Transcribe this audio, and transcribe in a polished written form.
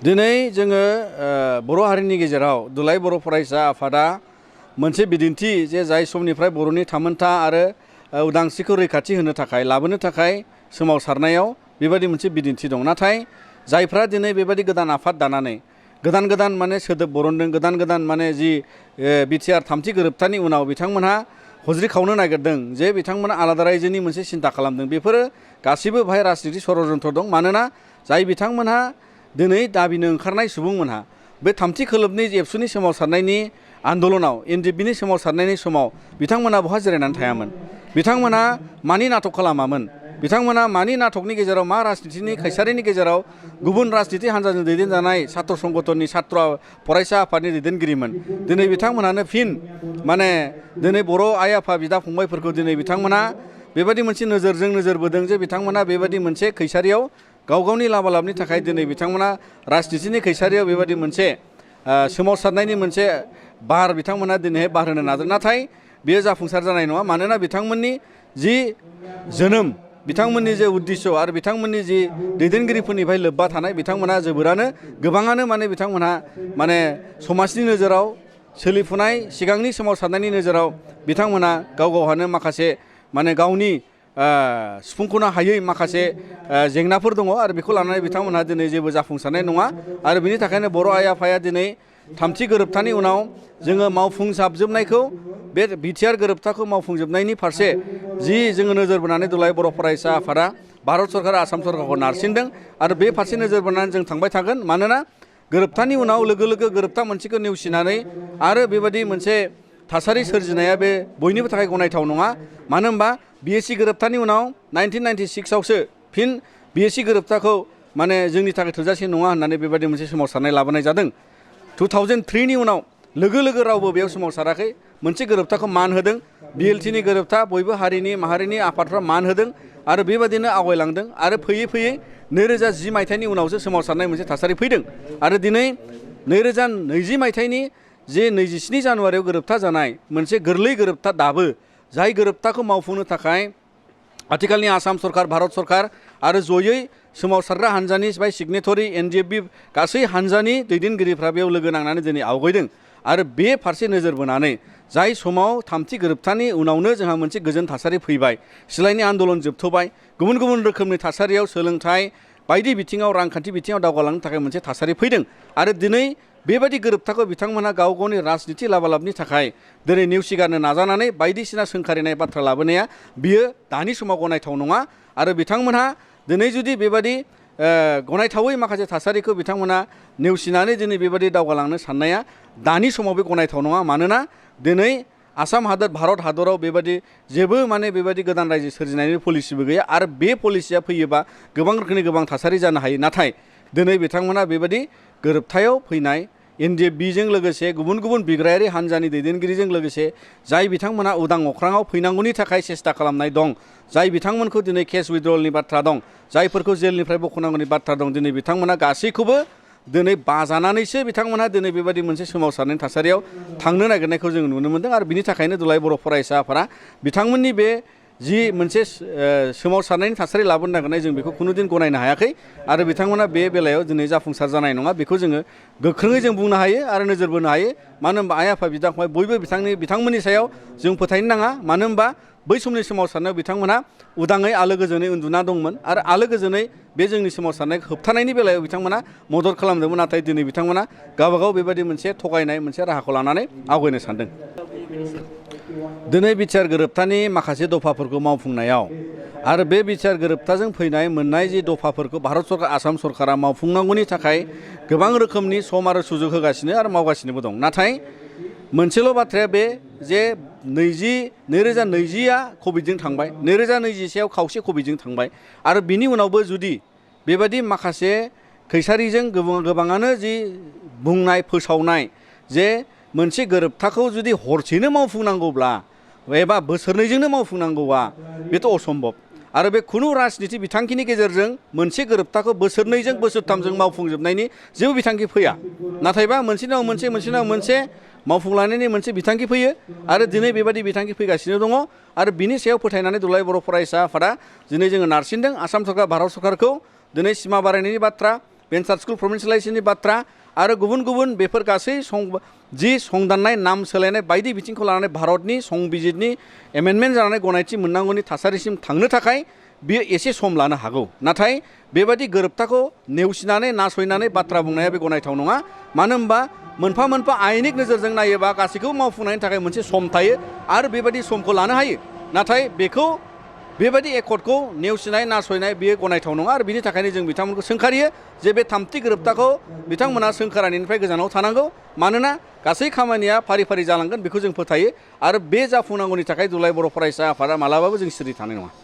दिनै जोङो बर' हारिनि गेजेराव दुलाराय बर' फरायसा आफादा मोनसे बिदिन्थि जे जाय समनिफ्राय बर'नि थामोनथा आरो उदांस्रिखौ रैखाथि होनो थाखाय लाबोनो थाखाय सोमावसारनायाव बेबायदि मोनसे बिदिन्थि दं। नाथाय जायफ्रा दिनै बेबायदि गोदान आफाद दानानै गोदान माने सोदोब बरनदों, गोदान माने जि बिटिआर थामथि गोरोबथानि उनाव बिथांमोनहा हज्रि खावनो नागिरदों जे बिथांमोना आलादा रायजोनि मोनसे सिन्था खालामदों, बेफोरो गासिबो बेहाय राजनिति षड़यन्त्र दं। मानोना जाय बिथांमोनहा दिनै दाबिनो ओंखारनाय सुबुंमोनहा बे थामथि खोलोबनि एबसुनि सोमावसारनायनि आन्दलनाव एनडिएफबिनि सोमावसारनायनि समाव बिथांमोना बहा जिरायनानै थायामोन, बिथांमोना मानि नाटक खालामामोन, बिथांमोना मानि नाटकनि गेजेराव मा राजनितिनि खैसारिनि गेजेराव गुबुन राजनिति हान्जाजों दैदेनजानाय छात्र संगठननि छात्र फरायसा आफादनि दैदेनगिरिमोन। दिनै बिथांमोनानो फिन माने दिनै बर' आइ आफा बिदा फंबायफोरखौ दिनै बिथांमोना बेबायदि मोनसे नोजोरजों नोजोर बोदों जे बिथांमोना बेबायदि मोनसे खैसारियाव गाव गावनि लाबालाबनि थाखाय दिनै बिथांमोना राजनितिनि खैसारियाव बेबायदि मोनसे सोमावसारनायनि मोनसे बार बिथांमोना दिनैहाय बार होनो नाजादों। नाथाय बेयो जाफुंसार जानाय नङा। मानोना बिथांमोननि जि जोनोम, बिथांमोननि जे उद्देश्य आरो बिथांमोननि जि दैदेनगिरिफोरनिफ्राय लोब्बा थानाय बिथांमोना जोबोरानो गोबाङानो माने बिथांमोनहा माने समाजनि नोजोराव सोलिफुनाय सिगांनि सोमावसारनायनि नोजोराव बिथांमोना गाव गावहानो माखासे माने गावनि सुफुंख'नो हायै माखासे जेंनाफोर दङ आरो बेखौ लानानै बिथांमोनहा दिनै जेबो जाफुंसारनाय नङा। आरो बिनि थाखायनो बर' आइ आफाया दिनै थामथि गोरोबथानि उनाव जोङो मावफुंजाबजोबनायखौ बे बिटिआर गोरोबथाखौ मावफुंजोबनायनि फारसे जि जोङो नोजोर बोनानै दुलाराय बर' फरायसा आफादा भारत सरकार आसाम सरकारखौ नारसिनदों आरो बे फारसे नोजोर बोनानै जों थांबाय थागोन। मानोना गोरोबथानि उनाव लोगो लोगो गोरोबथा मोनसेखौ नेवसिनानै आरो बेबायदि मोनसे थासारि सोरजिनाया बे बयनिबो थाखाय गनायथाव नङा। मानो होनबा बिएसि गोरोबथानि उनाव 1996आवसो फिन बिएसि गोरोबथाखौ माने जोंनि थाखाय थोजासे नङा होननानै बेबायदि मोनसे सोमावसारनाय लाबोनाय जादों। 2003नि उनाव लोगो लोगो रावबो बेयाव सोमावसाराखै, मोनसे गोरोबथाखौ मान होदों। बिएलटिनि गोरोबथा बयबो हारिनि माहारिनि आफादफ्रा मान होदों आरो बेबायदिनो आवगायलांदों आरो फैयै फैयै 2010 मायथाइनि उनावसो सोमावसारनाय मोनसे थासारि फैदों। आरो दिनै 2020 मायथाइनि जे 27 जानुवारियाव गोरोबथा जानाय मोनसे गोरलै गोरोबथा दाबो, जाय गोरोबथाखौ मावफुंनो थाखाय आथिखालनि आसाम सरकार, भारत सरकार आरो जयै सोमावसारग्रा हान्जानि बाय सिगनेटरि एनडिएफबि गासै हान्जानि दैदेनगिरिफ्रा बेयाव लोगो नांनानै दिनै आवगायदों। आरो बे फारसे नोजोर बोनानै जाय समाव थामथि गोरोबथानि उनावनो जोंहा मोनसे गोजोन थासारि फैबाय, सिलायनि आन्दलन जोबथ'बाय, गुबुन गुबुन रोखोमनि थासारियाव सोलोंथाइ बायदि बिथिङाव रांखान्थि बिथिङाव दावगालांनो थाखाय मोनसे थासारि फैदों। आरो दिनै बेबायदि गोरोबथाखौ बिथांमोनहा गाव गावनि राजनिति लाबालाबनि थाखाय दिनै नेवसिगारनो नाजानानै बायदिसिना सोंखारिनाय बाथ्रा लाबोनाया बियो दानि समाव गनायथाव नङा। आरो बिथांमोनहा दिनै जुदि बेबायदि गनायथावै माखासे थासारिखौ बिथांमोना नेवसिनानै दिनै बेबायदि दावगालांनो साननाया दानि समाव बे गनायथाव नङा। मानोना दिनै आसाम हादर, भारत हादराव बेबायदि जेबो माने बेबायदि गोदान रायजो सोरजिनायनि पलिसिबो गैया आरो बे पलिसिया फैयोबा गोबां रोखोमनि गोबां थासारि जानो हायो। नाथाय दिनै बिथांमोना बेबायदि गोरोबथायाव फैनाय एनडिएफबिजों लोगोसे गुबुन गुबुन बिग्रायारि हान्जानि दैदेनगिरिजों लोगोसे जाय बिथांमोना उदां अख्राङाव फैनांगौनि थाखाय सेस्था खालामनाय दं, जाय बिथांमोनखौ दिनै केस उइड्रलनि बाथ्रा दं, जायफोरखौ जेलनिफ्राय बख'नांगौनि बाथ्रा दं, दिनै बिथांमोना गासैखौबो दिनै बाजानानैसो बिथांमोनहा दिनै बेबायदि मोनसे सोमावसारनायनि थासारियाव थांनो नागिरनायखौ जों नुनो मोन्दों। आरो बिनि थाखायनो दुलाराय बर' फरायसा आफादा बिथांमोननि बे जि मोनसे सोमावसारनायनि थासारि लाबोनो नागिरनाय जों बेखौ खुनुदिन गनायनो हायाखै आरो बिथांमोना बे बेलायाव दिनै जाफुंसार जानाय नङा, बेखौ जोङो गोख्रोङै जों बुंनो हायो आरो नोजोर बोनो हायो। मानो होनबा आइ आफा बिदा फंबाय बयबो बिथांमोननि सायाव जों फोथायनो नाङा। मानो होनबा बै समनि सोमावसारनायाव बिथांमोनहा उदाङै आलो गोजोनै उन्दुना दंमोन आरो आलो गोजोनै बे जोंनि सोमावसारनायखौ होबथानायनि बेलायाव बिथांमोना मदद खालामदोंमोन। नाथाय दिनै बिथांमोना गावबागाव बेबायदि मोनसे थगायनाय मोनसे राहाखौ लानानै आवगायनो सानदों। दिनै बिटिआर गोरोबथानि माखासे दफाफोरखौ मावफुंनायाव आरो बे बिटिआर गोरोबथाजों फैनाय मोननाय जि दफाफोरखौ भारत सरकार, आसाम सरकारा मावफुंनांगौनि थाखाय गोबां रोखोमनि सम आरो सुजुग होगासिनो आरो मावगासिनोबो दं। नाथाय मोनसेल' बाथ्राया बे जे 2020आ कभिडजों थांबाय, 2021आव खावसे कभिडजों थांबाय आरो बिनि उनावबो जुदि बेबायदि माखासे खैसारिजों गोबाङानो जि बुंनाय फोसावनाय जे मोनसे गोरोबथाखौ जुदि हरसेनो मावफुंनांगौब्ला एबा बोसोरनैजोंनो मावफुंनांगौबा बेथ' असम्भब। आरो बे खुनु राजनिति बिथांखिनि गेजेरजों मोनसे गोरोबथाखौ बोसोरनैजों बोसोरथामजों मावफुंजोबनायनि जेबो बिथांखि फैया। नाथायबा मोनसेनि उनाव मोनसे मावफुंलांनायनि मोनसे बिथांखि फैयो आरो दिनै बेबायदि बिथांखि फैगासिनो दङ। आरो बिनि सायाव फोथायनानै दुलाराय बर' फरायसा आफादा दिनै जोङो नारसिनदों आसाम सरकार, भारत सरकारखौ दिनै सिमा बारायनायनि बाथ्रा भेन्सार स्कुल प्रभिन्सियेलाइजेसननि बाथ्रा आरो गुबुन गुबुन बेफोर गासै जि संदाननाय नाम सोलायनाय बायदि बिथिंखौ लानानै भारतनि संबिजितनि एमेन्डमेन्ट जानानै गनायथि मोननांगौनि थासारिसिम थांनो थाखाय बियो एसे सम लानो हागौ। नाथाय बेबायदि गोरोबथाखौ नेवसिनानै नासयनानै बाथ्रा बुंनाया बे गनायथाव नङा। मानो होनबा मोनफा मोनफा आयेनिक नोजोरजों नायोबा गासैखौबो मावफुंनायनि थाखाय मोनसे सम थायो आरो बेबायदि समखौ लानो हायो। नाथाय बेबायदि एकर्डखौ नेवसिनाय नासयनाय बेयो गनायथाव नङा आरो बिनि थाखायनो जों बिथांमोनखौ सोंखारियो जे बे थामथि गोरोबथाखौ बिथांमोना सोंखारानिनिफ्राय गोजानाव थानांगौ। मानोना गासै खामानिया फारि फारि जालांगोन बेखौ जों फोथायो आरो बे जाफुंनांगौनि थाखाय दुलाराय बर' फरायसा आफादा मालाबाबो जों सिरि थानाय नङा।